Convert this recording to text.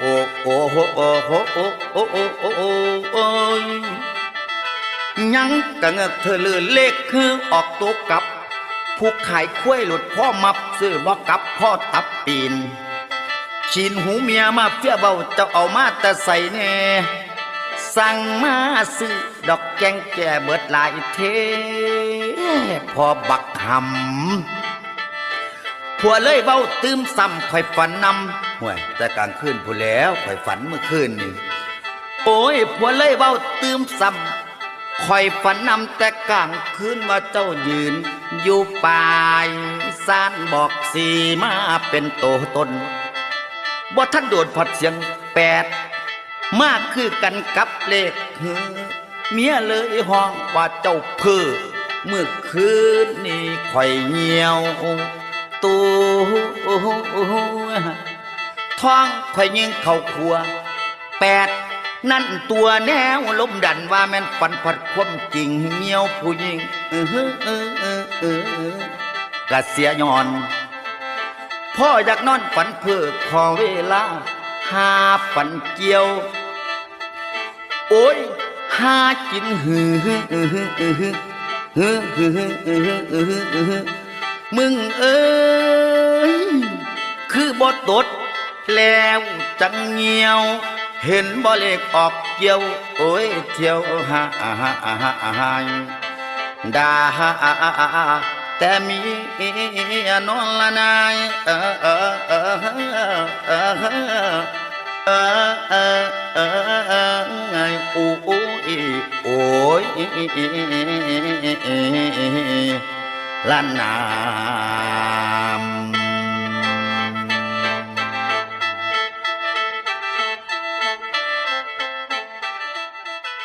ໂອ້ ໂອ້ໂຫ ໂອ້ໂຫ ໂອ້ໂຫ ໂອ້ໂຫ ໂອ້ຍ ຍັງກະເງີກເທື່ອລື ເລກຄືອອກໂຕກັບ ຜູ້ຂາຍຄວາຍໂລດພໍມັບ ຊື້ບໍ່ກັບພໍຕັບປີນ ຂີ້ຫູເມຍມາເຟຍເວົ້າ ເຈົ້າເອົາມາແຕ່ໃສແດ່ ສັ່ງມາຊື້ດອກແກງແກ້ເບິດຫຼາຍເທ ພໍບັກຫຳ ຜົວເລີຍເວົ້າຕື່ມຊ້ຳ ຂ້ອຍຝັນນຳ ຫ້ວຍ ແຕ່ກາງຄືນພຸ້ນແລ້ວ ຂ້ອຍຝັນມື້ຄືນນີ້ ໂອ້ຍ ຜົວເລີຍເວົ້າຕື່ມຊ້ຳ ຂ້ອຍຝັນນຳແຕ່ກາງຄືນວ່າເຈົ້າຢືນຢູ່ປາຍຊານ ບອກສີ່ມາເປັນໂຕຕົນ ບໍ່ທັນໂດນພອດສຽງແປດ ມາຄືກັນກັບເລກ ເມຍເລີຍຮ້ອງວ່າເຈົ້າເພີ້ ມື້ຄືນນີ້ຂ້ອຍຍ່ຽວໂຕ ທ້ອງຂ້ອຍຍິງເຂົ້າຂົວແປດ ນັ້ນຕົວະແນວລົມດັນ ວ່າແມ່ນຝັນພັດຄວາມຈິງ ຍ່ຽວຜູ້ຍິງ ອື ກະເສຍຍ້ອນ ພໍຢາກນອນຝັນເພີ້ ຂໍເວລາຫາຝັນກ່ຽວ ໂອ້ຍ ຫາກິນຫື ມຶງເອີຍ ຄືບໍ່ຕົດແລ້ວຈັ່ງຍ່ຽວ ເຫັນບໍ່ເລກອອກກ່ຽວ ໂອ້ຍ ທ່ຽວຫາຍ ດາແຕ່ເມຍນອນລະນາຍ ເອີ ເອີ ເອີ ເອີ ເອີ ເອີ ເອີ ເອີ ໂອ້ຍ ໂອ້ຍ ລະນາມ.